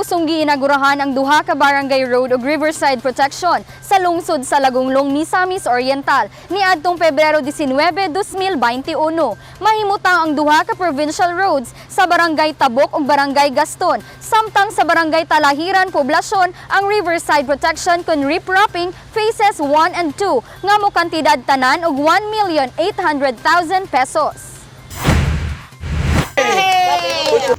Kusong giinagurahan ang duha ka barangay road ug riverside protection sa lungsod sa Lagonglong, Misamis Oriental niadtong Pebrero 19, 2021. Mahimutang ang duha ka provincial roads sa Barangay Tabok ug Barangay Gaston, samtang sa Barangay Talahiran, Poblacion ang riverside protection kun riprapping phases 1 and 2 nga mokantidad tanan og 1,800,000 pesos.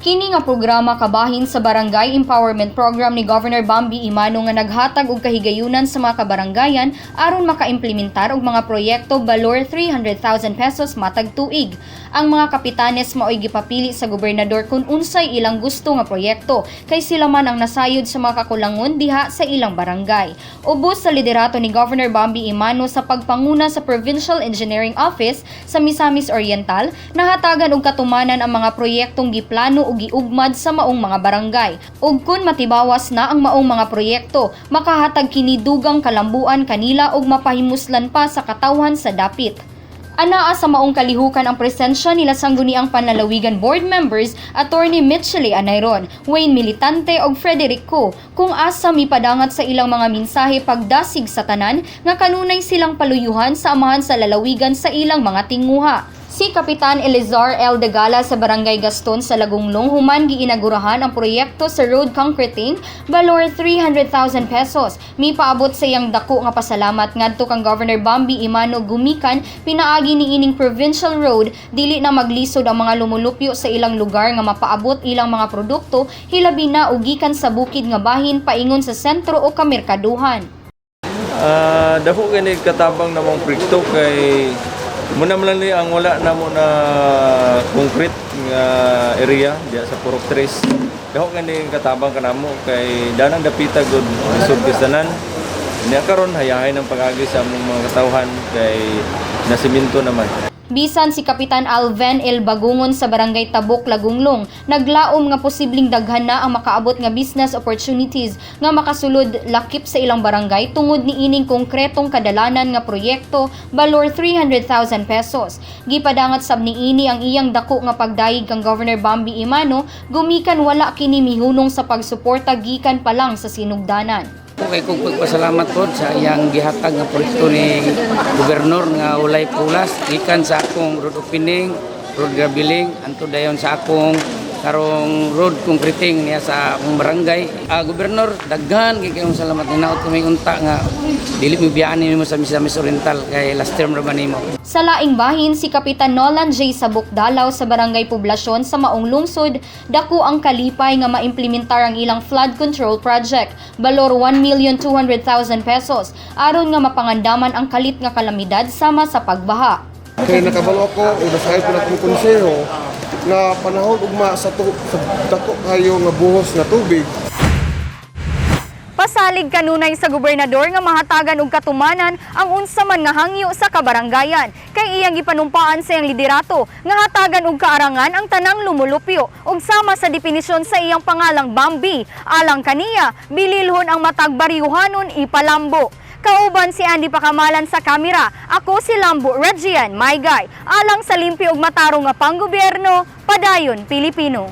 Kini nga programa kabahin sa Barangay Empowerment Program ni Governor Bambi Emano nga naghatag og kahigayunan sa mga kabaranggayan aron makaimplementar og mga proyekto balor 300,000 pesos matag tuig. Ang mga kapitanes maoy gipapili sa gobernador kung unsay ilang gusto nga proyekto kay sila man ang nasayod sa mga kakulangon diha sa ilang barangay. Ubos sa liderato ni Governor Bambi Emano sa pagpanguna sa Provincial Engineering Office sa Misamis Oriental, nahatagan og katumanan ang mga proyektong giplano ug giugmad sa maong mga barangay. Ug kun matibawas na ang maong mga proyekto, makahatag kini dugang kalambuan kanila ug mapahimuslan pa sa katawhan sa dapit. Anaa sa maong kalihukan ang presensya nila Sangguniang Panlalawigan Board members Attorney Mitchell Anayron, Wayne Militante ug Frederick Co kung asa mipadangat sa ilang mga mensahe pagdasig sa tanan nga kanunay silang paluyuhan sa amahan sa lalawigan sa ilang mga tinguha. Si Kapitan Elizar L. Degala sa Barangay Gaston sa Lagonglong human giinagurahan ang proyekto sa road concreting balor 300,000 pesos. Mipaabot sa iyang dako nga pasalamat ngadto kang Governor Bambi Emano gumikan pinaagi ni ining provincial road dili na maglisod ang mga lumulupyo sa ilang lugar nga mapaabot ilang mga produkto, hilabi na og gikan sa bukid nga bahin paingon sa sentro o kamerkaduhan. Dako kini katabang namong proyekto kay muna man lang ni ang wala namo na concrete nga area diya sa Purok Tres. Dako kini katabang kanamo kay danang dapita gud lisod tanan. Niya karon hayahay ng pag-agi sa among mga katawhan kay nasiminto naman. Bisan si Kapitan Alven El Bagungon sa Barangay Tabok, Lagonglong, naglaom nga posibleng daghan na ang makaabot nga business opportunities nga makasulod lakip sa ilang barangay tungod ni ining konkretong kadalanan nga proyekto balor 300,000 pesos. Gipadangat sab niini ang iyang dako nga pagdayeg kang Governor Bambi Emano gumikan wala kini mihunong sa pagsuporta gikan pa lang sa sinugdanan. Okay, kung pagpasalamat ko sa iyang gihatag nga proyekto ni Gobernador nga walay pulas gikan sa akong road opening, road graveling, anto dayon sa akong karong road concreting niya sa akong barangay. Gobernador, daghan kay kayong salamat. Hinaot kami unta nga dili mi biyaan nimo sa Misamis Oriental kay last term ra ba nimo. Sa laing bahin, si Kapitan Nolan J. Sabuk Dalaw sa Barangay Poblasyon sa Maong Lungsod, dako ang kalipay nga maimplementar ang ilang flood control project, balor 1,200,000 pesos, aron nga mapangandaman ang kalit nga kalamidad sama sa pagbaha. Kaya nakabalo ako, o nasahay ko na akong konseho, na panahon ugma sa dako kayo nga buhos nga tubig. Pasalig kanunay sa gobernador nga mahatagan og katumanan ang unsa man nga hangyo sa kabaranggayan kay iyang gipanumpaan sa iyang liderato nga hatagan og kaarangan ang tanang lumulupyo ug sama sa definisyon sa iyang pangalang Bambi, alang kaniya bililhon ang matag baryuhanon ipalambo. Kauban si Andy Pakamalan sa kamera, ako si Lambo Regian Maygay, alang sa limpyo ug matarong nga panggobyerno, padayon, Pilipino.